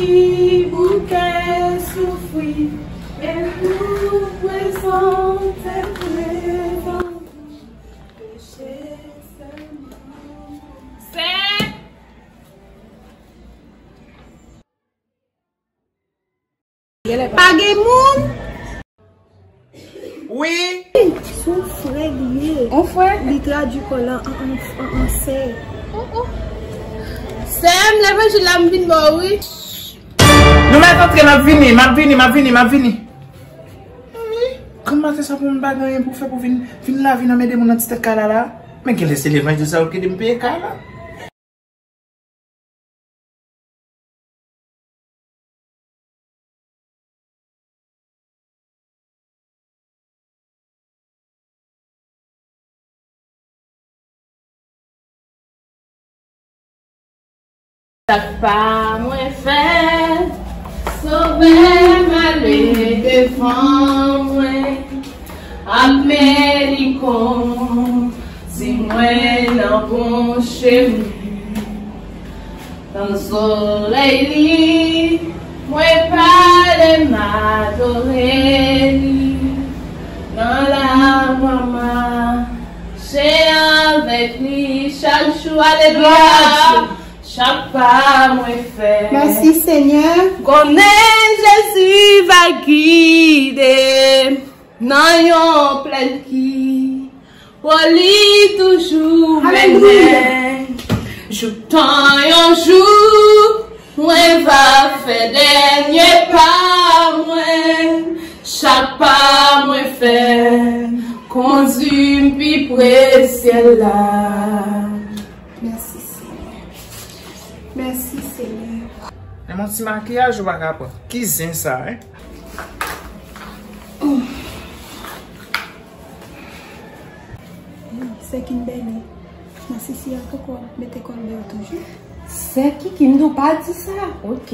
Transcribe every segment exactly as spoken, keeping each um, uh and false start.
Ki bouke soufri, e pou prezante devan ou, peche sèlman. Sè. Pa gen moun. Wi. Se yon frè li ye. Yon frè? Li tradui kò l an, an, an, an, an sè. Oh, oh. Sè m, levanjil la m vin ba w, wi. Nou mèt antre, m ap vini, m ap vini, m ap vini, m ap vini. Wi. Grann maten sa pou moun pa gen anyen pou fè pou vin, vin la, vin anmède moun nan ti tèt kay la la. Men genlè se levanjil sa yo ki di m peye kay la. Sak pa mwen fè, Sovè m ale devan mwen, ap mennen kondui mwen nan bon chemen. Nan solèy li, mwen pale, m adore li. Nan lamwa, mache avèk li chak jou. Alelouya! Glwa a Dye. Chak pa mwen fè. Mèsi, Senyè. Konnen Jezi va gide m nan yon plèn ki pou li toujou mennen. Alelouya. Jouktan yon jou, mwen va fè dènye pa mwen. Chak pa mwen fè, kondui m pi pre syèl la. Mèsi, Senyè. Mèsi, Senyè. Men yon ti makiyaj ou pa ka pran. Ki zen sa, en? Sè Kimberly, Masisi a poko mete kò l deyò toujou? Sè Kiki, m di w pa di sa. Ok.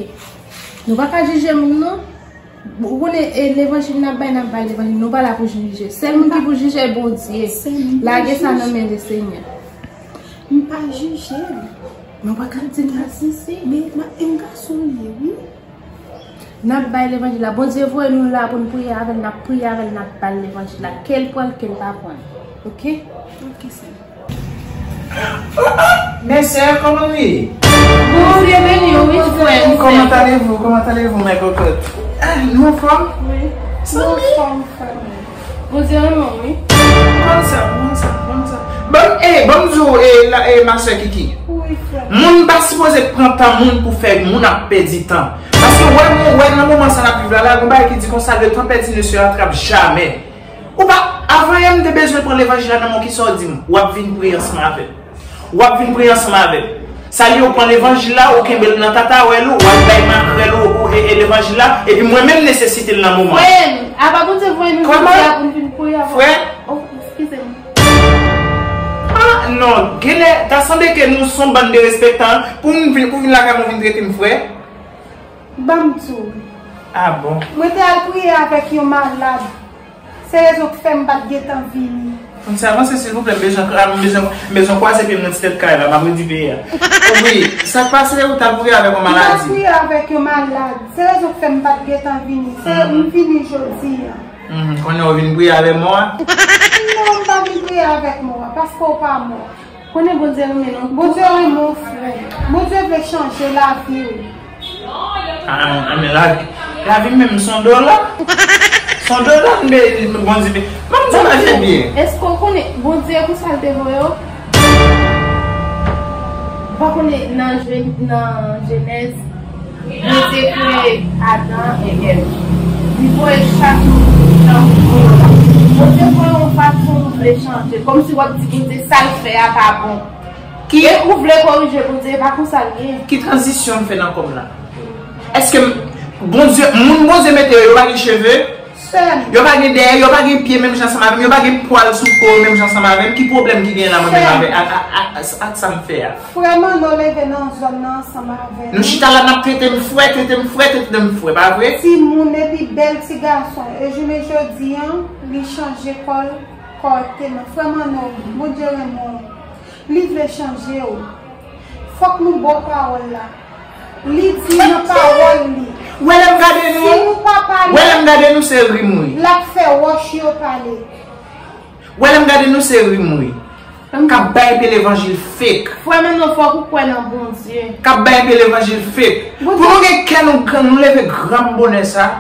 Nou pa ka jije moun, non. Ou konnen, e, levanjil n ap bay, n ap bay levanjil. Nou pa la pou jije. Sèl moun ki pou jije, Bondye. Lage sa nan men Lesenyè. M pa jije l. Men w pa ka di l masisi. Men, ma, e yon gason li ye, wi. N ap bay levanjil la. Bondye voye nou la pou n priye avè l, n ap priye avè l, n ap ba l levanjil la. Ke l pran l, ke l pa pran l. Ok? Ok, sè. Mes sœurs, comment vous allez? Bondye beni w, wi, frè m. Comment allez-vous? Comment allez-vous, mes cocottes? Ah, nou anfòm? Wi. Nou anfòm, frè m. Bondye renmen w, wi. Konn sa, konn sa, konn sa. Ban m, eh, ban m di w, eh, la, eh, ma sè Kiki. Wi, frè. Moun pa sipoze pran tan moun pou fè moun ap pèdi tan. Paske wè, moun, wè nan moman sa n ap viv la, la, gon bagay ki di konsa, le temps perdu ne se rattrape jamais. Ou pa, avan yè m te bezwen pran levanjil la nan men w, kisa w di m? W ap vin priye ansanm avè m. W ap vin priye ansanm avè m. Sa l ye, ou pran levanjil la, ou kenbe l nan tatawèl ou, w al bay makrèl ou, ou, e, e levanjil la, epi mwen menm nesesite l nan moman. Frè m, apa Bondye voye nou jodi a pou n vin priye avè w? Frè? Oh, eskize m. Ah, non, genlè, ta sanble ke nou se yon bann derespektan, pou n vin, pou vin lakay mwen vin trete m frè. Ban m di w. Ah bon? Mwen te al priye avèk yon malad. Se rezon k fè m pa t gentan vini. Konn sa, avanse silvouplè, m bezwen, m bezwen, m bezwen kwaze pye m nan ti tèt kay la, m ap redi peye a. Wi, sa k pase ou t al priye avèk yon maladi? M t al priye avèk yon malad. Se rezon k fè m pa t gentan vini. Se, mhm, m vini jodi a. Mhm, konnen w vin priye avèk mò a? Non, m pa vin priye avèk mò a, paske w pa mò. Konnen Bondye renmen nou. Bondye renmen w, frè. Bondye vle chanje lavi w. Ah, men la, lavi m menm se yon dola. Se yon dola m be, Bondye be. Ban m di w bagay byen. Èske w konnen Bondye konsa l te voye w? Ou pa konnen nan Je-, nan Jenèz, Bondye kreye Adan e Èv. Li voye chak moun nan moun la. Bondye voye w yon fason ou vle chanje. Kòmsi w ap di Bondye sa l fè a pa bon. Ki? E ou vle korije Bondye, e pa konsa l ye. Ki tranzisyon m fè nan kò m la? Èske m, Bondye, moun Bondye mete yo, yo pa gen cheve? Sè m. Yo pa gen dèyè, yo pa gen pye menm jan ansanm avè m, yo pa gen pwal sou po yo menm jan ansanm avè m. Ki pwoblèm ki genyen la mwen menm avè, a, a, a, a, ak sa m fè a? Frè Manno leve nan zòn nan ansanm avè nou. Nou chita la, n ap trete m frè, trete m frè, trete m frè, pa vre? Timoun epi bèl ti gason. E jounen jodi a, li chanje kò l kòrèkteman. Frè Manno, Bondye renmen w. Li vle chanje w. Fòk nou ba w pawòl la. Li di nan pawòl li. Ou wè lè m gade nou? Si nou pa pale, ou wè lè m gade nou se ri m ri. L ap fè wòch yo pale. Ou wè lè m gade nou se ri m ri. K ap bay pye levanjil fake. Frè Manno, fòk ou kwè nan Bondye. K ap bay pye levanjil fake. Pou nou gen kè nou gran, nou leve gran bonè sa.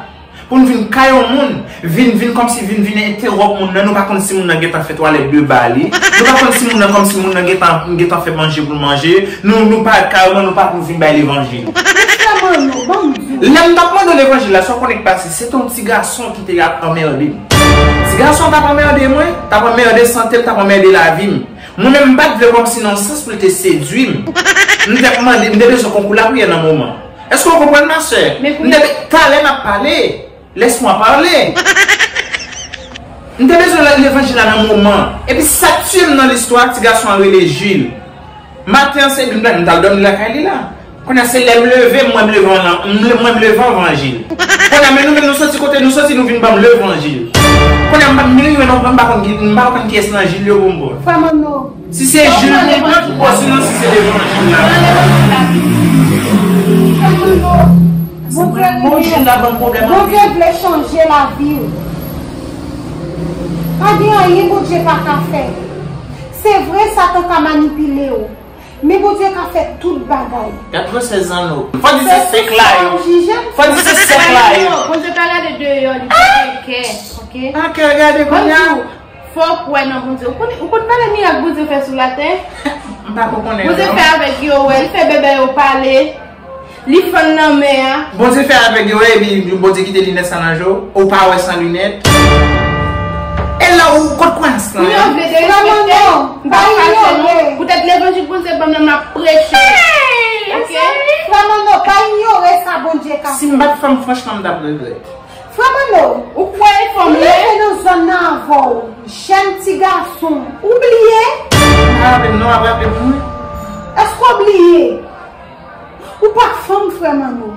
Pou n vin kay yon moun, vin, vin kòmsi vin, vin entèwòp moun nan, nou pa konn si moun nan gentan fè twalèt de ba li, nou pa konn si moun nan kòmsi moun nan gentan, gentan fè manje pou l manje, nou, nou pa, kareman nou pa pou vin bay levanjil. Frè Manno, ban m di w. Lè m t ap mande w levanjil la, sa w konnen k pase, se te yon ti gason ki te ap anmède m. Ti gason t ap anmède mwen, t ap anmède sante m, t ap anmède lavi m. Mwen menm, m pa t vle kòmsi nan sans pou l te sedui m. M te ap mande, m te bezwen konkou lapriyè nan moman. Èske w konprann, ma sè? M te, talè n ap pale. Laisse-moi parler. M te bezwen levanjil la nan moman. Epi sa k tiye m nan listwa, ti gason an rele Jules. Maten an se Bib la, m t al dòmi lakay li la. Kounye a se lè m leve, m wè m leve an, m le- mwen m leve anvan Jules. Kounye a men nou menm nou soti kote nou soti, nou vin ban m levanjil. Kounye a m pa m vin rive non, m pa konn ki, m pa konn kiyès nan Jules yo pou m pran. Frè Manno, si se Jules pou m pran, osinon si se levanjil la. Frè Manno, Bondye Bondye la ban pwoblèm. Bondye vle chanje lavi w. Pa gen anyen Bondye pa ka fè. Se vre, Satan ka manipile w, men Bondye ka fè tout bagay. Gad gwosè zanno. Fò di se sèk la yo. Fò di se sèk la yo. Bondye ka gade deyò, li pa gen kè, oke? An kè gade kounye a. Fò w kwè nan Bondye. Ou konn, ou konn valè mirak Bondye fè sou latè? M pa ko konnen. Bondye fè avèg yo wè, li fè bèbè yo pale, li fann lanmè a. Bondye fè avèg yo wè, epi Bondye kite linèt sa nan je w. Ou pa wè san linèt. E la ou kot kwayans lan? Yo vle derespekte. M pa fache non. Poutèt levanjil Bondye ban m nan, m ap preche. Oke? Frè Manno, pa inyore sa Bondye ka fè. Si m pa t fanm, franchman, m t ap regrèt. Frè Manno, ou kwè e fanm li leve nan zòn nan avè w, jèn ti gason, ou bliye? Pa raple m non, ap raple m wi. Èske w bliye? Ou pa fanm, frè Manno.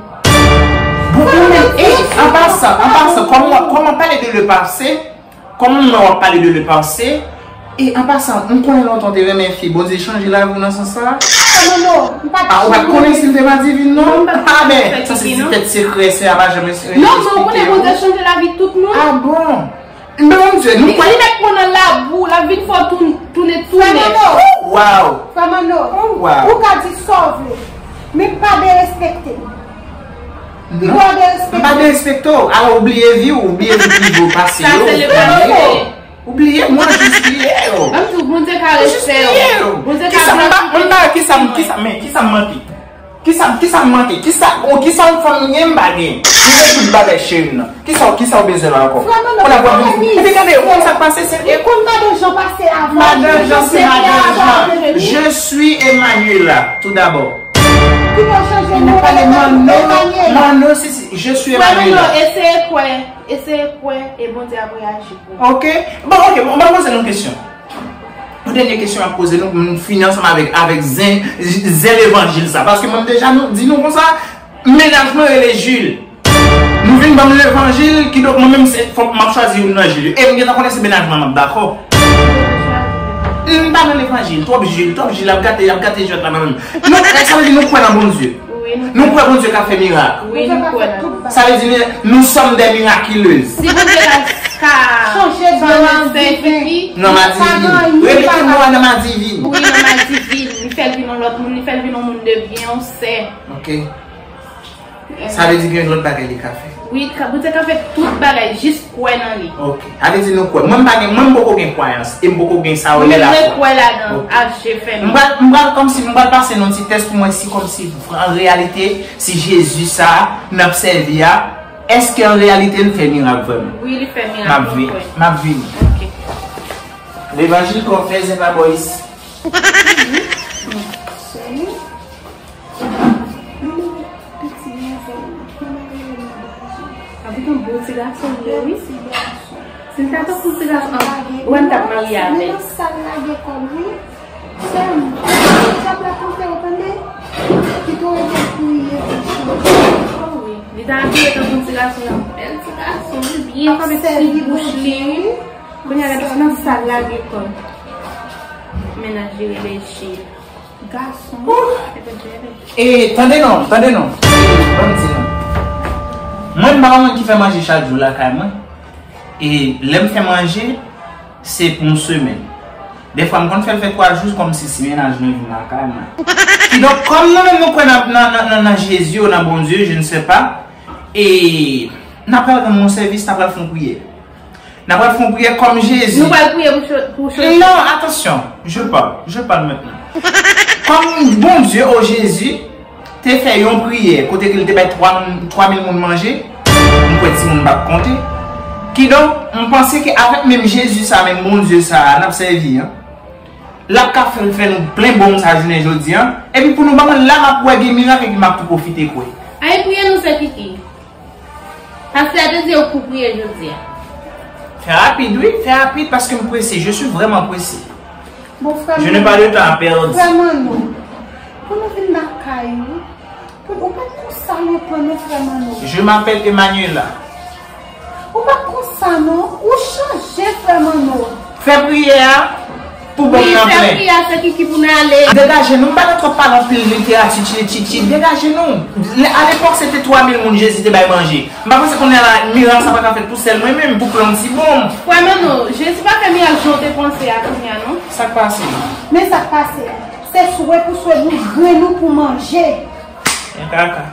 Bon, ou menm, ey, an pasan, an pasan, kòman, kòman pale de le passé, kòman mwen w ap pale de le passé, E an pasan, m konnen lontan w te renmen fi, Bondye chanje lavi w nan sans sa a? Non, non, non, m pa t... Ah, ou pa t konnen si l te madivin non? Ah, men sa se ti tèt sekrè, sè a pa janm eksplike. Non, men ou konnen Bondye chanje lavi tout moun. Ah bon? Men Bondye, nou kwè. Li mèt pran nan labou, l ap vin fè w tounen, tounen. Waw. Frè Manno, ou ka di sa w vle, men pa derespekte m. Piga w derespekte. M pa derespekte w. Alò, ou bliye vi w, ou bliye vi prive w pase yo. Sa se levanjil. Ou bliye mwen, jis bliye yo. Ban m di w, Bondye ka refè w. Bondye ka... Kisa m pa, m pa, kisa m, kisa, men, kisa m manke? Kisa, kisa m manke? Kisa, ou, kisa yon fanm gen m pa gen? M gen tout bagay cheri m nan. Kisa, kisa w bezwen la ankò? Frè Manno, ou pa vin di. Epi tande, ou konn sa k pase, se... Ou konn madan Jan pase avan. Madan Jan, se madan Jan. Je suis Emmanuela, tout d'abord. Ki pa chanje non, Manno, Emmanuela. Manno, si, si, je suis Emmanuela. Frè Manno, eseye kwè. Eseye kwè e Bondye ap reyaji pou ou. Ok. Bon, ok, bon, m ap poze nou kesyon. Yon dènye kesyon m ap poze nou pou nou fini ansanm avèk, avèk zen, zen levanjil sa. Paske mwen deja nou, di nou konsa, mennaj mwen rele Jules. Nou vin ban m levanjil, kidonk mwen menm se, fòk m ap chwazi youn nan Jules yo. E m gentan konnen se mennaj mwen m ap dakò. M pa nan levanjil, twòp Jules, twòp Jules ap gate, ap gate jwèt la nan men m. Nou, sa vle di nou kwè nan Bondye. Wi, nou kwè. Nou kwè Bondye ka fè mirak. Wi, nou kwè nan sa. Sa vle di nou, nous sommes des miraculeuses. Si Bondye ka, ka chanje sa nan madivin. Nan madivin. Repete mo a, nan madivin. Wi, nan madivin. Li fè l vin yon lòt moun, li fè l vin yon moun de byen, yon sè. Ok. Sa vle di gen lòt bagay li ka fè. Wi, ka, Bondye ka fè tout bagay, jis kwè nan li. Ok. Sa vle di nou kwè. Mwen m pa gen, mwen m poko gen kwayans. E m poko gen sa yo rele lafwa. Mwen kwè ladan, ak je fèmen. M pral, m pral kòmsi, m pral pase nan ti tès pou mwen si kòmsi an reyalite, si Jezi sa a n ap sèvi a, èske an reyalite l fè mirak vrèman? Wi, li fè mirak, mwen kwè. M ap vini. Ok. Levanjil kò fè zen pa bò isi. Avèk yon bon ti gason li ye, wi. Si l ta tankou ti gason, an, ou wè m t ap marye avè l. Sa l lage kò l, wi. Sè m, dyab la tante w, tande. Kite w rete kriye pou chanje. Oh, wi. Li ta abiye tankou ti gason, yon bèl ti gason, wi, byen fè ti bouch li, wi. Kounye a, gade nan sa l lage kò l. Mennaj li rele Jil. Gason. E tande non, tande non. Ban m di nou. Mwen, m pa yon moun ki fè manje chak jou lakay mwen. E lè m fè manje, se pou yon semèn. Dèfwa, m konn fè l fè twa jou, kòmsi si mennaj mwen vin lakay mwen. Kidonk, kòm nou menm nou kwè nan, nan, nan, nan, nan Jezi ou nan Bondye, je ne sais pas, e n ap pral rann yon sèvis, n ap pral fè yon priyè. N ap pral fè yon priyè kòm Jezi. Nou pral priye pou cho-, pou cho- Non, attention, je parle, je parle maintenant. Kòm Bondye ou Jezi te fè yon priyè kote ke l te bay twa moun, twa mil moun manje, m kwè timoun p ap konte. Kidonk, m panse ke avèk menm Jezi sa, menm Bondye sa a, n ap sèvi an, l ap ka fè, fè nou plen bonm sa jounen jodi an. Epi pou nou ban mwen la, m ap wè gen mirak epi m ap tou pwofite kwè. Ay, priye nou, sè Kiki. Pastè a te di yo pou priye jodi a. Fè rapid, wi, fè rapid, paske m prese. Je suis vraiment pressé. Bon, frè Je n'ai pas de temps à perdre. Frè Manno, pou nou vin lakay ou, pou, ou pa t konsa lontan non, frè Manno. Je m'appelle Emmanuela. Ou pa t konsa non, ou chanje, frè Manno. Fè priyè a pou bon nan plen. Wi, fè priyè a, sè Kiki, pou n ale. Degaje nou, m pa nan twòp pale anpil literati, tchili, tchitchi, degaje nou. Lè, a lepòk, se te twa mil moun Jezi te bay manje. M pa panse kounye a la, mirak sa pa ka fèt pou sèl mwen menm, pou plen ti bonm. Frè Manno, Jezi pa fè mirak jan w te panse a kounye a, non. Sa k pase? Men sa k pase a, se swe pou swe, bout grenn ou pou manje. Men kaka.